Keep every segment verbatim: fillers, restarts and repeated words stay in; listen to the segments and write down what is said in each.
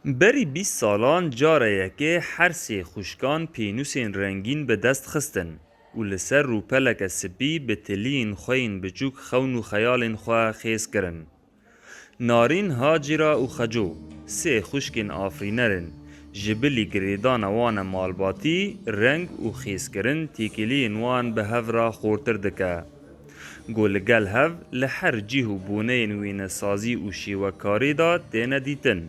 Berî bîst salan cara yekê her sê xwişkan pênûsên rengîn bi dest xistin û li ser rûpeleke spî bi tiliyên xwe yên biçûk xewn û xeyalên xwe xêz kirin. Narîn, Hacîra û Xeco, sê xwişkên afirîner in, ji bilî girêdana wan e malbatî, reng û xêzkirin têkiliyên wan bi hev re xortir dike. Ku li gel hev li her cih û boneyên wênesazî û şêwekariyê de têne dîtin.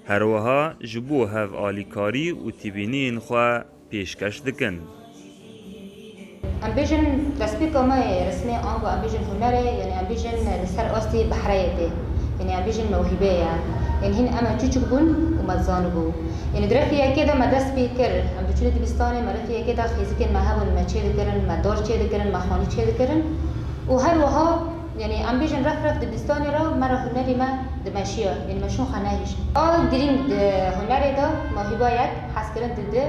Her wiha ji bo hev alîkarî û tîbîniyên xwe pêşkeş dikin. Em bêjin destpêka me yê resmê, ango em bêjin hunerê, yanî em bêjin li ser astê behreyê tê. Yanî em bêjin mewhîbe ye. Yanî hîn em çûçik bûn û me zanibû. Yanî di refê yekê de me dest pê kir. Em diçûnê dibistanê, me refê yekê de xêzikên me hebûn, me çêdikirin, me dar çêdikirin, me xanî çêdikirin. Û her wiha Yanî em bêjin ref ref dibistanê re me re hunerê me dimeşiya, yanî me şûn xwe nehişt. A girîng di hunerê de mewhîba yek, hezkirin di di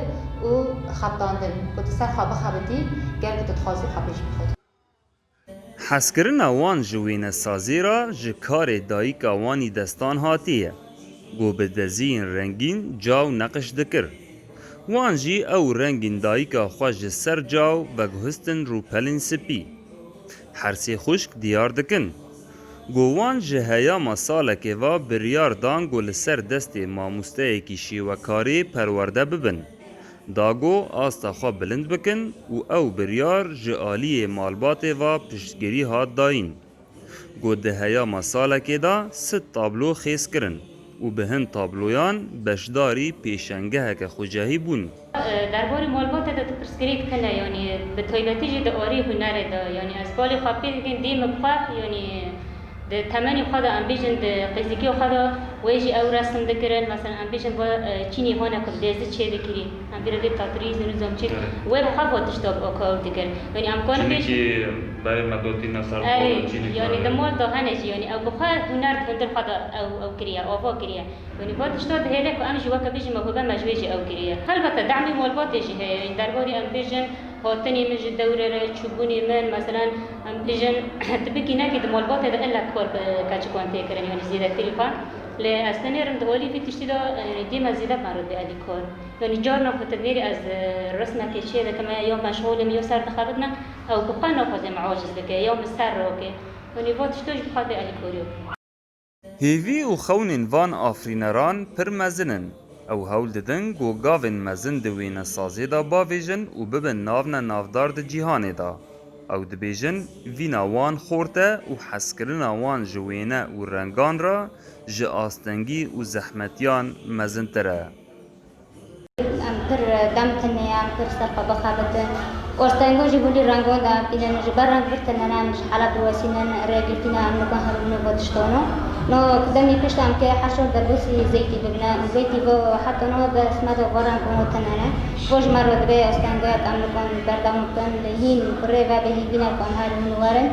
û xebitandin, ku tu ser xwe bixebitî, ger ku tu dixwazî xwe pêş bixî. Hezkirina wan ji wênesazî re ji karê dayika wan î destan hatiye, ku bi deziyên rengîn caw neqiş dikir. Wan jî ew rengên dayika xwe ji ser caw veguhistin rûpelên spî. Her sê xwişk diyar dikin ku wan ji heyama salekê ve biryar dan ku li ser destê mamosteyekî şêwekarê perwerde bibin, da ku asta xwe bilind bikin û ew biryar ji aliyê malbatê ve piştgirî hat dayîn. Ku di heyama salekê de sed tablo xêz kirin û bi hin tabloyan beşdarî pêşengeheke xwecehî bûn. Derbarê malbatê de tu pirsgirêk tune, yanî bi taybetî jî di arê hunerê de, yanî ez balê xwe pê dikin dê min bi xwe, yanî di temenê xwe de, em bêjin di qîzikê xwe de wê jî ew resim dikirin, mesela em bêjin va, e, çînî hane ku bi dêzi çê dikirî, em vîra dê tatrîz û nizam çi, Evet. wê bi xwe va tişta bi aka ew dikir. Yanî em karin bêjin Çînekî berê me dotîne ser Erê, xwe, çînekî yanî berê. Di mal de hene jî, yanî ew bi xwe huner di hundir xwe de ew, ew kiriye, ava kiriye. Yanî va tişta dihêle ku em jî weke bêjin mewhibe me ji wê jî ew kiriye. Helbete demê malbatê jî heye. Yanî derbarê em bêjin hatinê min ji dewrê re, çûbûnê min, meselen em bêjin tu bikî nekî di malbatê de illa kar bi keçikan tê kirin, yanî zêdetirî xwe. Lê ez tenêrim di holî vî tiştî de, yanî dê me zêde me re bê alîkar. Yanî carna ku tu nêrî ez, e, resmekê çê dikim, ya meşxûl im, ya ser dixebitine, ew bi xwe naxwaze me aciz bike, ya min ser rake. Yanî va tişto jî bi xwe bê alîkariya. Hêvî û xewnên van afirîneran pir mezin in. Ew hewl didin ku gavên mezin di wênesazê de bavêjin û bibin navne navdar di cîhanê de. Ew dibêjin, vîna wan xort e û hezkirina wan ji wêne û rengan re ji astengî û zehmetiyan mezintir e. Em pir dem tune ye, em pir ser xwe bixebitin. Astengû ji holî rengan de em tînin, ji ber reng vir tune ne, em ji Heleb diwesînin, rêgirtî ne, em nikan herin û va tiştan e. No demê pişt em kê her şor derbasî zeytî bibine. Zeytî va heta niha dest me de va rengan tune ne. Va ji me re divê astengûyek em nikan berdewam bikin, lê hîn bi rê ve bê hîvî ne ku em herin û werin.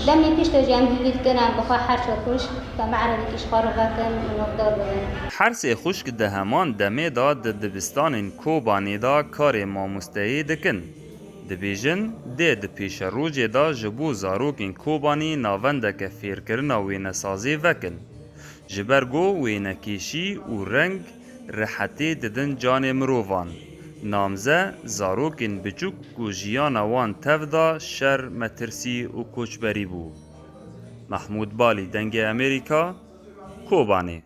Demê pişt jî em hîvî dikin, em bi xwe her şor xwişk, ke me erebekî ji xwe re vekin û navdar bibin. Her sê xwişk di heman demê de di dibistanên Kobanê de karê mamosteyê dikin. Dibêjin, dê di pêşerojê de ji bo zarokên Kobanê navendeke fêrkirina wênesazê vekin. Ji ber ku wênekêşî û reng rehetê didin canê mirovan, namze zarokên biçûk ku jiyana wan tev da şer, metirsî û koçberî bû. Mehmûd Balî, Dengê Amerîka, Kobanê.